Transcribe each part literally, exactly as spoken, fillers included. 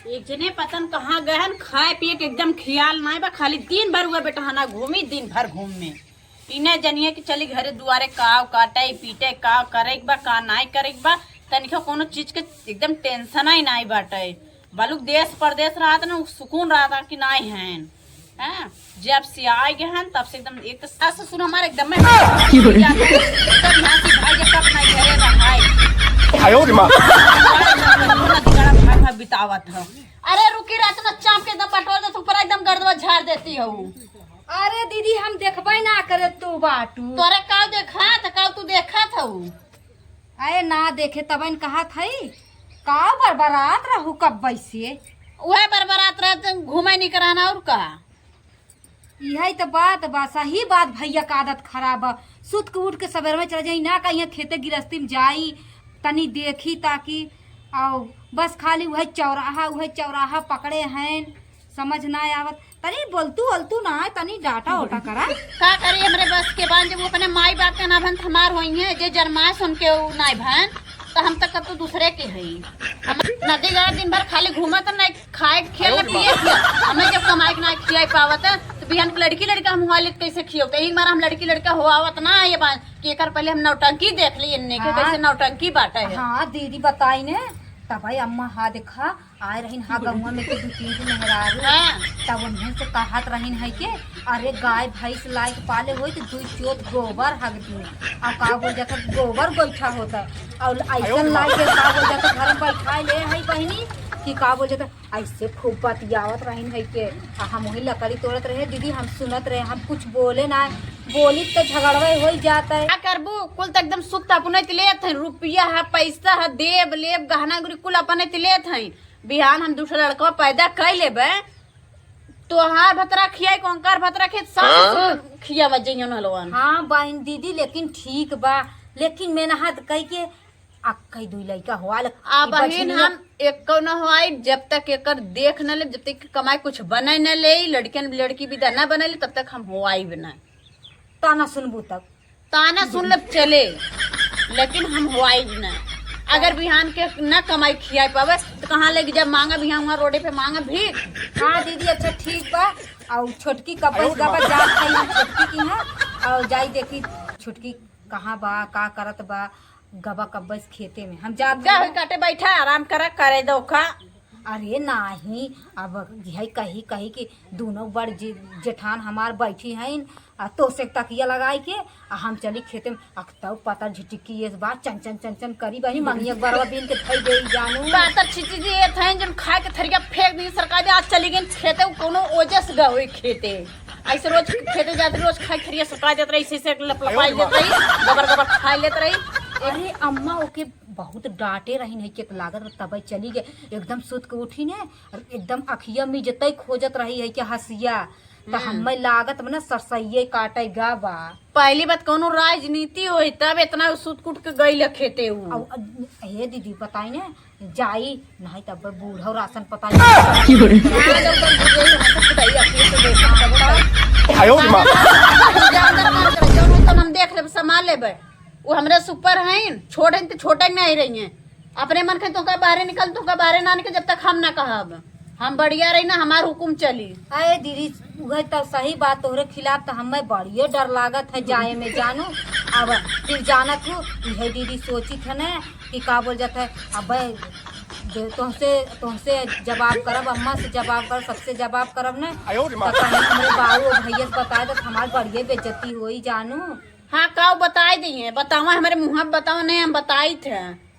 एक जने पतन कहाँ गए हन, खाए पिए के एकदम खियाल नाई बा, खाली दिन भर हुआ बेटहाना घूमी, दिन भर घूम में। इने जनिए कि चली घरे दुआरे काव काटे, पीटे, का करे के बा, का नाई करे के बा, तनिको कोनो चीज के एकदम टेंशन ही नाई बाटे। बलुक देश परदेश रहत न, उ सुकून रहत कि नाई हैं। हाँ, जब से आए गए हैं, तब से एकदम एक तो सास ससुर हमारे एकदम में की हो रही? एकदम यहाँ से भाई जब तक नहीं घरे रहाए। आयो रे माँ। भाई भाई बितावत हो। अरे रुकी, रात में चाप के एकदम बटोर दे, ऊपर एकदम गर्दवा झाड़ देती हो। अरे दीदी, हम देखबे ना करे तू बाटू। तोरे का देखा था, का तू देखा था? अरे ना देखे तबन कहा थई, का बरबरात रहू कब्बे से? उहे बरबरात रहत, घूमे निकरन और का? इहे त बात बा, सही बात भैया का आदत खराब बा। सुत के उठ के सबेर में चल जाई ना, कहीं खेते गिरस्ती में जाई, तनी देखी ताकि, आओ बस खाली उहे चौराहा, उहे चौराहा पकड़े हैं, समझ ना आवत। तनी बोलतू ओलतू ना है, तनी डाटा ओटा करा। का करी, हमरे बस के बात, जब वो अपने माई बाप के ना भन हमार होई है, जे जन्माए सुन के उ नाई भन, तो हम तक तो दूसरे के हई। हम नदी गड़ा दिन भर खाली घूमत, ना खाए के खिया, ना पिए के खिया। हमें जब कमाए के ना खिया पावत, तो बिहान के लड़की लड़का हम हुआ लेत कैसे खियो? तो एक बार हम लड़की लड़का हो आवत ना, ये बात कि एकर पहले हम नौटंकी देख ली, इन्ने के हाँ। कैसे नौटंकी बाटे है। हाँ दीदी बताई ने, तब भाई अम्मा हा देखा, आए रहिन हा गौवा में के दू तीन ठो मेहरारू। हाँ। तब उन्हें से कहत रहिन है के, अरे गाय भैंस लायक पाले होई तो दुई चोत गोबर हग दी। अब का बोल जाता, गोबर गोइठा होता है। और ऐसा लायक का बोल जाता, घर में बैठा ले है बहिनी कि का बोल जाता, ऐसे खूब बतियावत रहिन है के। आ हम वही लकड़ी तोड़त रहे दीदी, हम सुनत रहे, हम कुछ बोले ना, बोली तो झगड़वे हो ही जाता है। का करबू, कुल तो एकदम सुख तो अपने लेत है, रुपया है, पैसा है, देब लेब, गहना गुरी कुल अपने लेत है। बिहान हम दूसरा लड़का पैदा कर लेबे, तोहार भतरा खियाई, कोंकर भतरा खेत, सास हाँ? ससुर खियावा जइयो न लोगन। हाँ बहिन दीदी, लेकिन ठीक बा, लेकिन मेहनत कई के अक्कई दुई लइका होआ लग आ ई बहिन, बछनिया। हम एको न होआई, जब तक एकर देख न ले, जब तक कमाई कुछ बने न ले, लड़कियन लड़की विदा न बने ले, तब तक हम होआई भी ना। ताना सुनबू तब। ताना सुन ले चले, लेकिन हम होआई ना। अगर बिहान के ना कमाई खियाए पावे, तो कहाँ लेके जब मांगा बिहान, वहाँ रोडे पे मांगा भीख। हाँ दीदी, अच्छा ठीक बा। और छोटकी कब आयो रे गबा माँ। जात है हम छोटकी की, हाँ, और जाई देखी छोटकी कहाँ बा, का करत बा। गबा कब्बे से खेते में हम जात जा हई। काटे बैठा, आराम करा, करे दो का। अरे नाही, अब यही कही कही कि दोनों बड़ जे-, जेठान हमार बैठी हैं, आ तो से तकिया लगाई के, आ हम चली खेते में। अख तौ पता झिटिकी ये बात चन चन चन चन करी बही, मंगिया के बरवा बीन के धई दे जानू। पातर छिटी जी ये थैन जन खाए के थरिया फेंक दी सरकार दे, आज चली गई खेते, कोनो ओजस गए खेते। ऐसे रोज खेते जात रही, रोज खाए थरिया सरकार जात रही, ऐसे ऐसे लपलपाई लेत रही, गबर गबर खाए लेत रही। अरे अम्मा ओके बहुत डांटे रही नहीं के लागत रह, तबे चली गए। एकदम सुत के उठी ने, और एकदम अखिया में जतई खोजत रही है कि हंसिया, तो हम्म। हमें लागत बना सरसइये काटे गा बा। पहली बात कोनो राजनीति होई तब इतना सुत कुट के गई खेते उ। अब, अब, हे दीदी बताई ने, जाई नहीं तब बूढ़ो राशन पता की हो रही? आयो रे माँ। हम देख लेब, संभाल लेबे। वो हमरे से ऊपर हैं, छोट हैं तो छोटे में आई रही हैं। अपने मन के तोका बाहरे निकल, तोका बाहरे ना निकल जब तक हम ना कहब। हम बढ़िया रही ना, हमार हुकुम चली। अरे दीदी, उहे तो सही बात, तोहरे खिलाफ तो हमें बढ़िया डर लागत है जाए में जानू। अब फिर जानत हूँ, इहे दीदी सोची थे ने कि का बोल जाता है, अब दे-, तोहसे, तोहसे जवाब करब, अम्मा से जवाब करब, सबसे जवाब करब ने। आयो रे माँ। तो कहीं हमरे बाबू और भैया से बताए तो हमार बढ़िया बेइज्जती होई जानू। हाँ, काऊ बताई दी है, बतावा हमरे मुँह पे बतावा, नहीं हम बताई थे,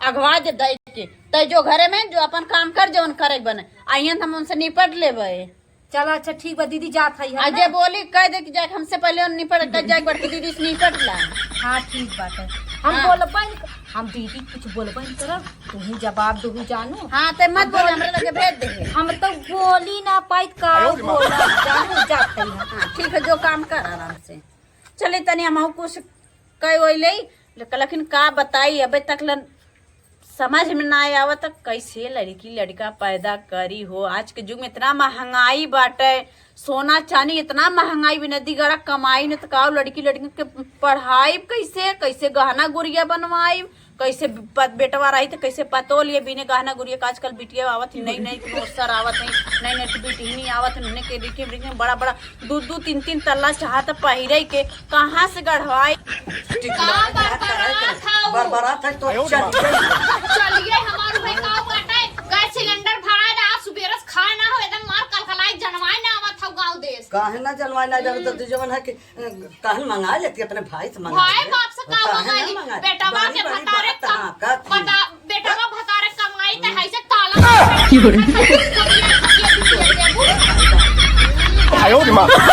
अगवा दे दई के। तै जो घरे में जो अपन काम कर, जौन करे के बने, आइयन हम उनसे निपट लेबे। चला अच्छा ठीक बा दीदी, जात हई हम आ जे ना। बोली कह दे कि जाके हमसे पहले निपट, कह जाए बड़की दीदी से निपट ला। हाँ ठीक बात है, हम हाँ। बोलबे न, हम दीदी कुछ बोलबे न करब, तू ही जवाब दू जानू। हाँ, ते मत बोल, हमरे लगे भेज दे। हम तो बोली ना पाई, का आयो रे माँ। बोलब जानू, जात हई हम। हाँ, ठीक है, जो काम कर आराम से। चली तनी हमहू कुछ कह वही ले, लेकिन का बताई, अबे तक लन समझ में ना आवत कैसे लड़की लड़का पैदा करी हो। आज के युग में इतना महंगाई बाटे, सोना चानी इतना महंगाई भी नदी गड़ा कमाई न त का लड़की लड़की के पढ़ाई कैसे, कैसे गहना गुरिया बनवाई, कैसे प-, बेटवा रही तो कैसे पतो लिए बिने गहना गुरिया का। आजकल बिटिया आवत ही नई नई, नोसर आवत ही नई नई, बिटिया आवत ही उन्हें के देखिए, देखिए बड़ा बड़ा दू दू तीन तीन तल्ला चाहत पहिरे के, कहाँ से गढ़वाई? का बरबरात हऊ? बरबरात है तो चलिए। चलिए, हमार भाई का बाटे? गैस सिलेंडर भरा रहा, सुबेरे से खाए ना हो, एकदम मार कलकलाई जनवाए ना आवत हऊ गाँव देश। काहे ना जनवाए ना जावे तो हम्म। जवन है कि काहे मंगा लेती अपने भाई से मंगा भाई ले। बाप से का काहे मंगा ना ली? मंगा? बेटवा बारी, के बारी भतारे बात, कम-, हाँ, का थी? बता, बेटवा भतारे कमाई त है से ताला मार के की बोले? खाई, खाई, खाई, खाई, खाई, खाई, खाई। आयो रे माँ। भाई,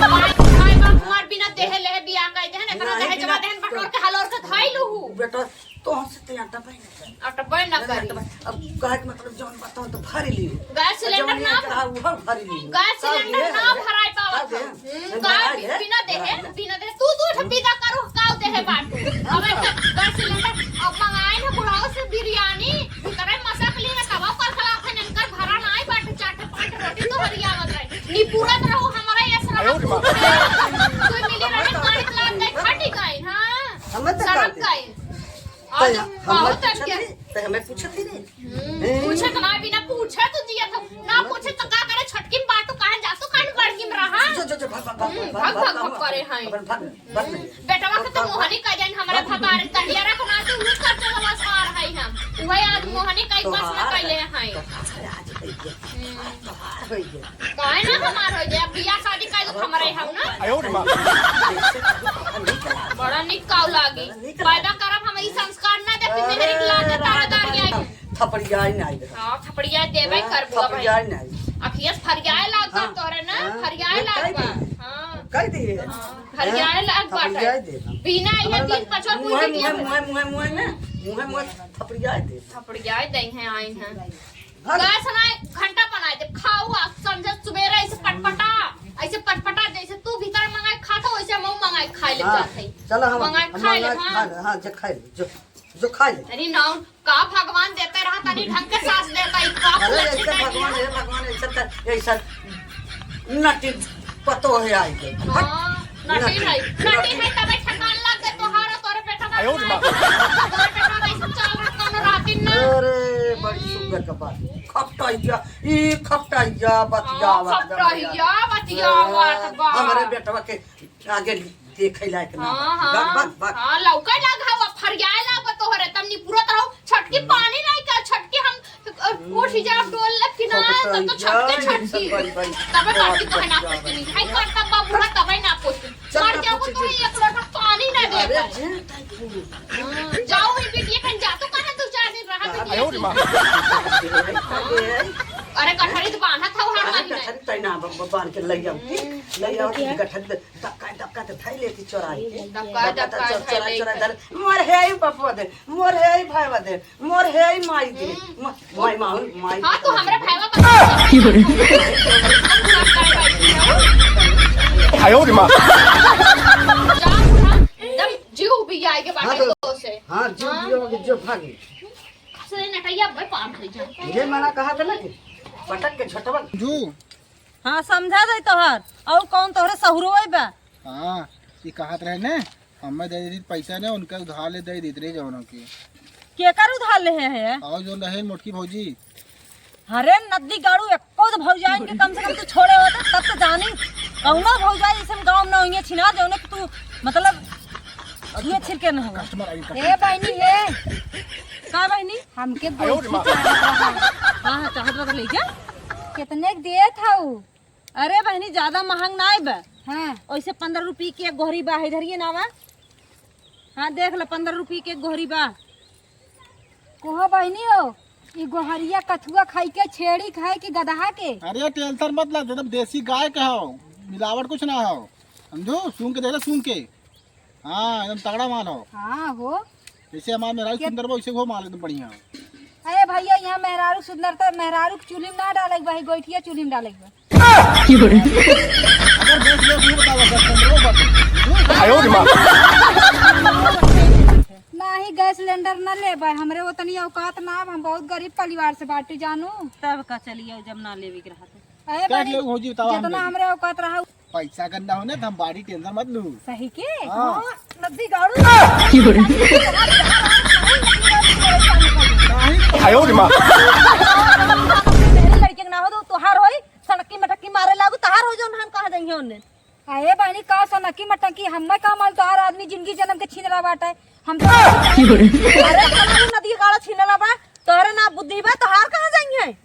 भाई बाप हमार बिना देहे लेहे बियाह कर देहन, एकरा नहीं, दहेजवा बिना देहन, बटोर के हलोर के धइलू हूँ। बेटा, तो हमसे ते आटा पाई ना। अटबे न करी। अब कहे के मतलब जौन बात हो तो भरी ली। गैस सिलेंडर जौन ना ये कहा, वो भरी ली। गैस सिलेंडर ना भराए पावत हो। हम्म, का बिना देहे, बिना देहे, तू, तू ठप्पी का करो, का देहे बाटू। अब एक गैस सिलेंडर, अब मंगाए ना बुढ़ाओ से बिरयानी, भीतरे मसक ली ना, तवा पर खला थे, इनकर भरा ना आई बाटू, चार ठे पाँच ठे रोटी तो हरियावत रहे। निपुरत रहो हमारा ये श्रम। तू मिली रहे, काट लाग गए, फटी गए, हाँ। हमें तो शरम काट दे। गए। आज तो हम बहुत पूछत करके। ही, तो हमें पूछत ही नहीं। हम्म, हैं? पूछत ना, बिना पूछे तो जिया था। ना पूछे तो का करे, छोटकी में बात तो काहे जा, तू काहे बड़की में रहा? जो, जो, जो, भाग, भाग, भाग, हम्म, भाग, भाग, भाग, भाग, भाग, भाग करे हैं। अपन भाग, भाग, हम्म, भाग। बेटवा के तो भाग, मोहनी कह जाए, हमारे भाग। भतारे तहियारा को ना तो उन्हें करते वाला सार है हम। वही आज मोहनी कहीं बस ना तोहार कहले है, हैं। तोहार आज है ये। हम्म। तोहार है ये। काहे ना हमार हो जाए, बियाह शादी कर दो हमरे हम ना। आयो रे माँ। बड़ा निक काऊ लागी। पैदा करब हम ई संस्कार ना देख के मेहरी के लागे तारेदारी आई। थपड़ियाई ना आई। हाँ, थपड़िया देबे हाँ, करबो अब। थपड़ियाई ना आई। अखियस फरियाए लाग बा हाँ, तोरे ना, हाँ, फरियाए लाग बा। हाँ। कह दिए। हाँ, फरियाए लाग बा। थपड़ियाई दे। बिना ये दिन पचोर मुँहे, कुछ मुँहे, दिया। मुँहे, मुँहे, मुँहे ना, मुँहे, मुँहे थपड़ियाई दे। थपड़ियाई दे हैं, आई हैं। हाँ। गैस ना घंटा बनाए दे, खाओ आप समझे सुबेरे ऐसे पटपटा, ऐसे पटपटा जैसे तू भीतर मंगाए खाता वैसे हम मंगाए खाए ले हाँ, जाते हैं। चलो हम मंगाए हम खाए ले, मंगाए हाँ। खा ले, हाँ, जो खाए ले, जो, जो खाए ले। अरे ना, का भगवान देते रहा तनी ढंग के सास देता, ई का अरे पूरा ऐसे छिटाई भगवान, दिया। हे भगवान, ऐसा कर, ऐसा नटी पतो है आई के। हाँ, नटी नटी, है, नटी नटी। है तबे ठेकान लग गए तोहार, तोरे बेटा का आयो रे माँ। तोरे बेटा का ऐसे चाल रहा कौनो राती ना। अरे, बड़ी सुंदर के बात। खपटैया, ई खपटैया, बतिया, हाँ, बतिया, खपटैया, बतिया, हाँ, बात बा। हमरे बेटवा के आगे देखे लायक ना हाँ, बा। हाँ, बक, बक, बक। हाँ, लौके लाग हवा, फरियाए लाग बा तोहरे, तब निपुरत रहो, छटकी पानी नहीं का, छटकी हम, अ, उठ जा, डोल लग कि ना, खपटैया, तब तो छटके ई छटकी। सब बड़ी, बड़ी तबे बात बाकी तो है ना बतिया, पूछती नहीं। भाई, बतिया। कर तब बाबू ना, तबे ना पूछती। चल मर ना जाओ पूछे तो जी। एक लोटा पानी ना दे अरे पाए। जे ताई पूरी। हाँ, जाओ, ये बिटिया कहीं जा तो कहाँ दो चार दिन रहा बिटिया आयो रे की। माँ। अरे कठरी तो बांधा था हर अरे महीने। कठरी तैना ब-, ब-, बांध के ले जाओ। हम्म। ले जाओ, देखिए। गठरी दे, दबका, दबका दे, धई लेती चोराई के। दबका, दबका दबका, चोर-, धई चोराई, लेके। चोराई, धर। मोर हे ही बापवा दे, मोर हे ही भाईवा दे, मोर हे ही माई दे। हम्म। म-, माई, माहुन, माई हाँ, दे। तो हमरे भाईवा का की बोले? आयो रे माँ। जा, बुढ़ा, एकदम जीव भी आए के बाटे हाँ, तो, तो से। हाँ, जीव हाँ। भी आए के जो भागी। से नटैया बे पार हो जा। ये मना कहा था ना कि पटक के झटवा। जू। हाँ, समझा जाई तोहर। और कौन तोहरे सहुरो बा? हाँ, ये कहत रहे ने, हमें दे देती पैसा ने, उनका उधार ले दे देत रहे जौन के। केकर उधार ले है? और जो रहे मोटकी भौजी। अरे नद्दी गाड़ू, एको तो भौजाइन के कम से कम तू छोड़े होते, तब तो जानी। कौनो भौजाई ऐसे गाँव में ना होइए छिनार, जौने कि तू, मतलब, छुए छिरके न हो। कस्टमर आई, ए बहनी, ए। का बहनी? हमके आयो रे गोइठी माँ। चाहत रहा। हाँ, हाँ, चाहत रहा तो ले जा। कितने के देत हऊ? अरे बहनी, ज्यादा महंग ना आइबे। हाँ। ओइसे पन्द्रह रुपये के एक गोहरी बा, इधर ये ना बा। हाँ, देख लो, पन्द्रह रुपये के एक गोहरी बा। कहो बहनी हो, ई गोहरिया कथुआ खाई के, छेड़ी खाए के, गदहा के। अरे टेंशन मत ला, एकदम देसी गाय के हो, मिलावट कुछ ना हो, समझो, सूंघ के देख ले, सूंघ के। हाँ, एकदम तगड़ा माल हो। हाँ हो। जैसे हमार मेहरारू के- सुंदर बा, वैसे वो माल एकदम बढ़िया हो। अरे भैया, यहाँ मेहरारू सुंदर तो मेहरारू के चूल्ही में ना डाले के बा, गोइठिया चूल्ही में डाले के बा। अगर देख ले, वो बतावा, दस पन्द्रह बात। आयो रे माँ। नाही, गैस सिलेंडर न लेबे, हमरे ओतनी औकात ना, हम बहुत गरीब परिवार से बाटी जानू। तब का चलिए, जब ना लेवे के रहा तो। अरे काट बड़ी, ले भौजी, बतावा जितना हमरे। हमरे औकात रहा। पैसा गंदा होने तो हम बाटी टेंशन मत लू। सही के? हाँ। हाँ, नद्दी गाड़ू। की बोले? आयो रे माँ। मेरे लड़के के ना हो तो तोहार होई, सनकी मटकी मारे लागू, तोहार हो जो हम कहाँ जाइए उन्हें। अरे बहनी, का सनकी मटकी, हम्मे का माल, तोहार आदमी जिंदगी जन्म के छीन रहा बाटे। हम तो अरे, तोहार नदी गाड़ा छीन रहा बा, तोहरे ना बुद्धि बा, तोहार कहाँ जाइए?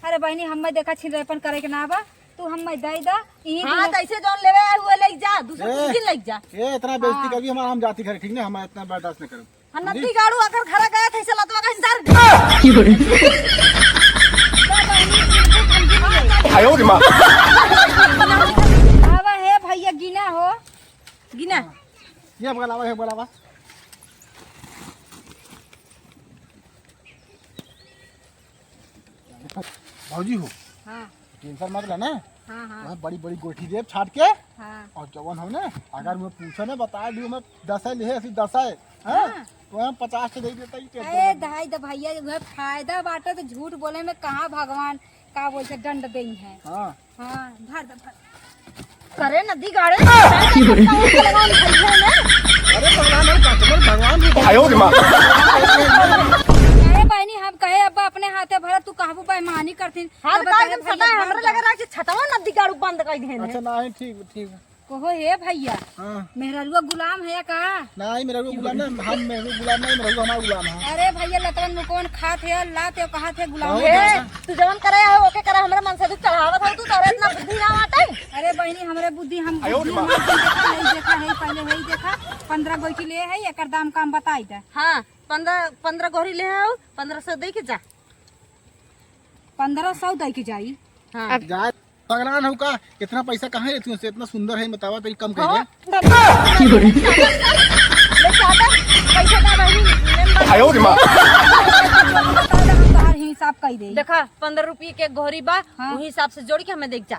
अरे बहनी, हम्मे देखा छिनराईपन करे के ना बा, तू हम्मे दे दा, इही हाँ, दिन तो ऐसे जौन लेवे आए हुए ले जा, दूसरे ए, कुछ दिन ले जा। ए, इतना बेइज्जती हाँ। करबी हमारा, हम जाती घर, ठीक ना, हम इतना बर्दाश्त नहीं करब। हाँ, नदी गाड़ू अगर घर गया था, इसे लतवा का इंतजार। आयो रे माँ। आवा हे भैया, गिना हो। गिना। ये बोलावा, ये बोलावा। भौजी हो, हाँ। टेंशन मत लेना। हाँ, हाँ। वहाँ बड़ी बड़ी गोठी देब छाट के। हाँ। और जवन हो ना, अगर मैं पूछे ना, बता दियो, मैं दस है लिहे, ऐसी दस है, हाँ? हाँ। तो हम पचास के दे देता ही, टेंशन अरे मत ले। धाई द भैया, वह फायदा बाटे तो झूठ बोले में कहाँ भगवान का बोलते दंड देई है। हाँ। हाँ, भर दे, भर। करे नदी गाड़े, भगवान भैया ने। अरे भगवान है, भगवान, भगवान भी आयो रे माँ। अरे बहनी, हम कहे अब अपने हाथे भरत, तू कहबू बेईमानी करथिन। हाँ, तब तो काहे कहे हम भैया सताए, भर हमरा दे। लगे रहा कि छतवा नदी गाड़ू बंद कर दिए अच्छा, हैं। नहीं, ठीक, ठीक। कहो, हे भैया, हाँ। मेहररुआ गुलाम है का? नहीं, मेहररुआ गुलाम ना, हम मेहररुआ गुलाम नहीं, मेहररुआ हमारा गुलाम है। अरे भैया, लतवन में कौन खात है, लात है, कहा थे गुलाम कहो है। ना। तू जवन करे है, ओके करे, हमरे मन से तू चढ़ावत हो, तू तोरे इतना बुद्धि ना आटे। अरे बहनी, हमरे बुद्धि, हम आयो रे बुद्धि माँ। हमार देखा है, देखा है, पहले है ही देखा, पन्द्रह गोइठी ले है, एकर दाम काम बताई दे। हाँ, पन्द्रह, पन्द्रह गोहरी ले आओ, पन्द्रह सौ दे के जा। पन्द्रह सौ दे के जाई? हाँ। अब जाए। पगलान हो का? इतना पैसा कहाँ है तुमसे? इतना सुंदर है, बतावा तो कम कर दे। हाँ? ले चाटा, पैसा का बहिनी, ले आयो रे माँ। हम तोहार हिसाब कई दे। देखा, पन्द्रह रुपये के घोरी बा, हाँ। वही हिसाब से जोड़ के हमें देख जा।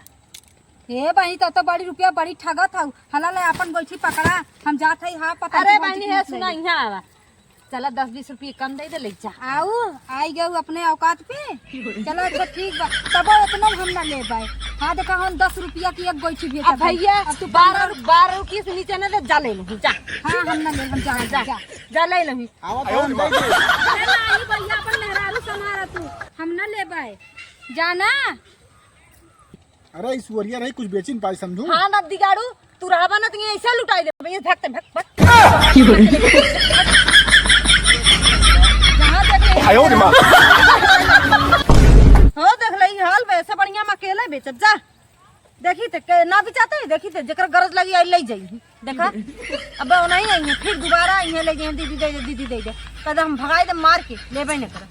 ए बहिनी, तो, तो बड़ी रुपया बड़ी ठगत हऊ। हला ले अपन गोइठी पकड़ा, हम जात हई, हाँ, पता अरे नहीं बहिनी, कौन है, सी सुना, ले। यहाँ आवा। चला, दस बीस रुपये कम दे दे, ले जा। आऊ, आई गऊ अपने औकात पे। चला, अच्छा, ठीक बा। तबो इतना हम ना लेबै। हाँ, देखा, हम दस रुपया की एक गोइठी बेचत अब हई। भैया, अब तू बारह, बारह रुपये से नीचे ना दे, जा ले लूँ, जा। हाँ, हम ना ले, हम जा, जा, जा। जा, जा ले लूँ। आवा तो हम दे दे। अरे नाही भैया, अपन मेहरारू संभारा तू, हम ना लेबै। जाना। अरे, ई सुअरिया रही, कुछ बेचिन पाई समझू। हाँ, नदी गाड़ू, तू रहबा ना, तो ये ऐसे लुटाई दे, भैया, भग, भग, भग। जहाँ देख ले। आयो रे माँ। हो, देख ले, ई हाल बे, ऐसे बढ़िया हम अकेले बेचब, जा। देखी ते, के ना बेचाते, देखी ते, जेकर गरज लगी, आई ले जाई। देखा, अब नहीं आई है, फिर दोबारा आई है, ले जाई, दीदी दे दे, दीदी दे दे। कद हम भगाई दे मार के, लेबे न कर।